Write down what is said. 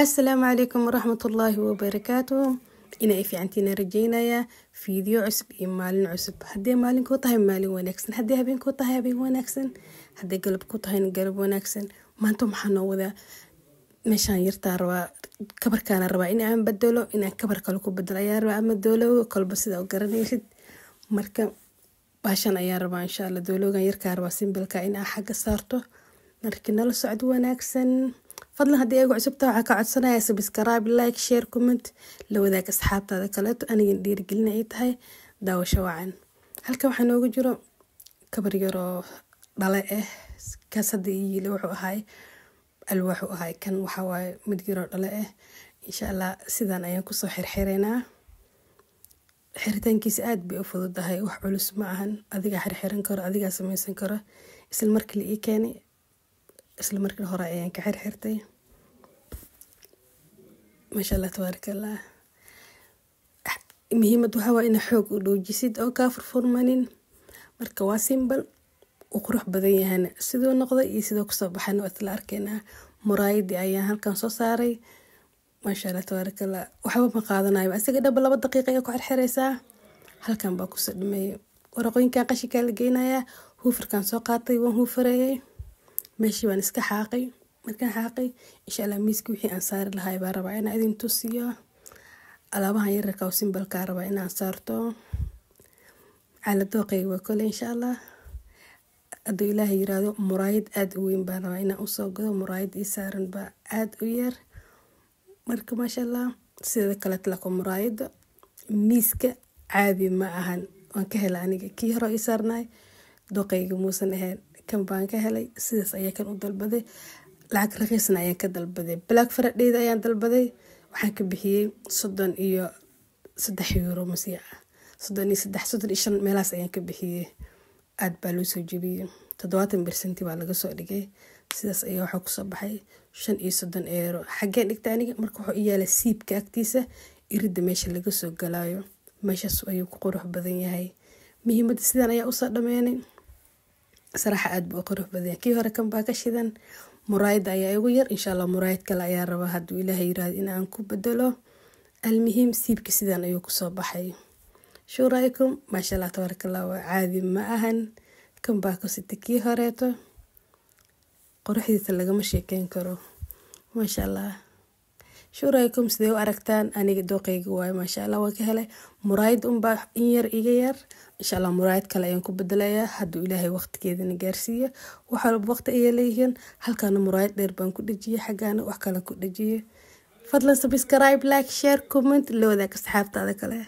Asalaamu calaykum waraxmatullaahi wabarakaatu. Inay fiicantiina rajeynayaa. Fiideo cusub iyo maalin cusub. Haddii maalin ku tahay, maalin wanaagsan. Haddii habeen ku tahay, habeen wanaagsan. Haddii galab ku tahayna, galab wanaagsan. Maanta maxaa noo wadaa? Meeshaan yartaa rabaa, kabarkaana rabaa in aan bedelo, inaan kabar kale ku bedelo ayaa rabaa, ama doolow kolba sida u garanaysid. Marka baashan ayaa rabaa, insha Allah, doolowgan yarkaa rabaa, simbalka in aan xagga saarto. Marka nala socod wanaagsan. Fadlan, haddii ay cusubta, waxaa ka codsanaya subscribe, like, share, comment, la wadaag asxaabtaada kaleeto. Anigan dhiirigelin ay tahay. Daawasho wacan. Halkan waxaa noogu jiro kabar yaroo dhale ah. Kaas hadda ii yiili wuxuu ahaay alwaax u ahay, kan waxaa waaye mid yaroo dhale ah. Insha Allah sidaan ayaan kusoo xirxireynaa. Xiritaankiisa aad bay u fududahay, wax culus ma ahan. Adigaa xirxiran karo, adigaa sameysan karo. Isla markii la ii keenay, isla markii hore ayaan ka xirxirtay. Maasha Allah, tabaaraka Allah. Muhiimad waxaa waa inaa xoog u dhoojisid oo kaa furfurmanin. Marka waa simbal, uu qurux badan yahana. Siduu noqday iyo sidoo kusoo baxana waa isla arkeynaa. Muraayadii ayaan halkan soo saaray. Maasha Allah, tabaaraka Allah. Waxba ma qaadanayo isaga dhaba, 2 daqiiqa ayaa ku xirxiraysaa. Halkan baa kusoo dhameeyay. Waraqooyinkan qashinkaa la geynayaa. Huufarkaan soo qaatay, waan huufareeyay. Meeshii baan iska xaaqay. Markaan xaaqay, insha Allah, miiska wixii aan saari lahay baa rabaa inaan idin tusiyo. Alaabahan yararka oo simbalkaa rabaa inaan saarto. Cala dooqayga waa kole. Insha Allah, hadduu Ilaahay yiraahdo, muraayad aada u weyn baan rabaa inaan usoo gado. Muraayad ii saaran baa aada u yar. Marka maasha Allah, sideeda kale lako muraayada miiska caadi ma ahan, waan ka helay aniga. Kii hore ii saarnaay dooqayga muusan ahayn, kan baan ka helay. Sidaas ayaa kan u dalbaday. Lacag raqiisna ayaan ka dalbaday. Black Fridayda ayaan dalbaday. Waxaan ka bixiyey 33 euro, masiica 33, 35 meelahaas ayaan ka bixiyey. Aad baa loo soo jebiyey, 70% baa laga soo dhigay. Sidaas ayaa waxaa kusoo baxay 35 euro. Xaggeen dhigta aniga? Marka wuxuu i yaala siibka agtiisa, iridda meesha laga soo galaayo, meeshaas ayuu ku qurux badan yahay. Muhiimadda sidaan ayaa usoo dhameynay. Saraaxa aad buu u qurux badan yahay. Kii hore kan baa ka shidan. Muraayadda ayaa igu yar. Insha Allah muraayad kale ayaa rabaa, hadduu Ilaahay yiraahdo, in aan ku bedelo. Almuhiim, siibka sidaan ayuu kusoo baxay. Shuu ra'aykum? Maasha Allah, tabaaraka Allah, waa caadi ma ahan. Kan baa ku sita kii horeeto. Quruxdiisa lagama sheekeyn karo. Maasha Allah. Shuu ra'aykum? Sidee u aragtaan? Aniga dooqayga waayo. Maasha Allah, waan ka helay. Muraayad unbaa in yar iga yar. Insha Allah muraayad kale ayaan ku bedelayaa, hadduu Ilaahay waqtigeedana gaarsiiyo. Wax walba waqti ayay leeyihiin. Halkaana muraayad dheer baan ku dhejiyey, xaggaana wax kale ku dhejiyey. Fadlan subscribe, like, share, comment, la wadaag asxaabtaada kale.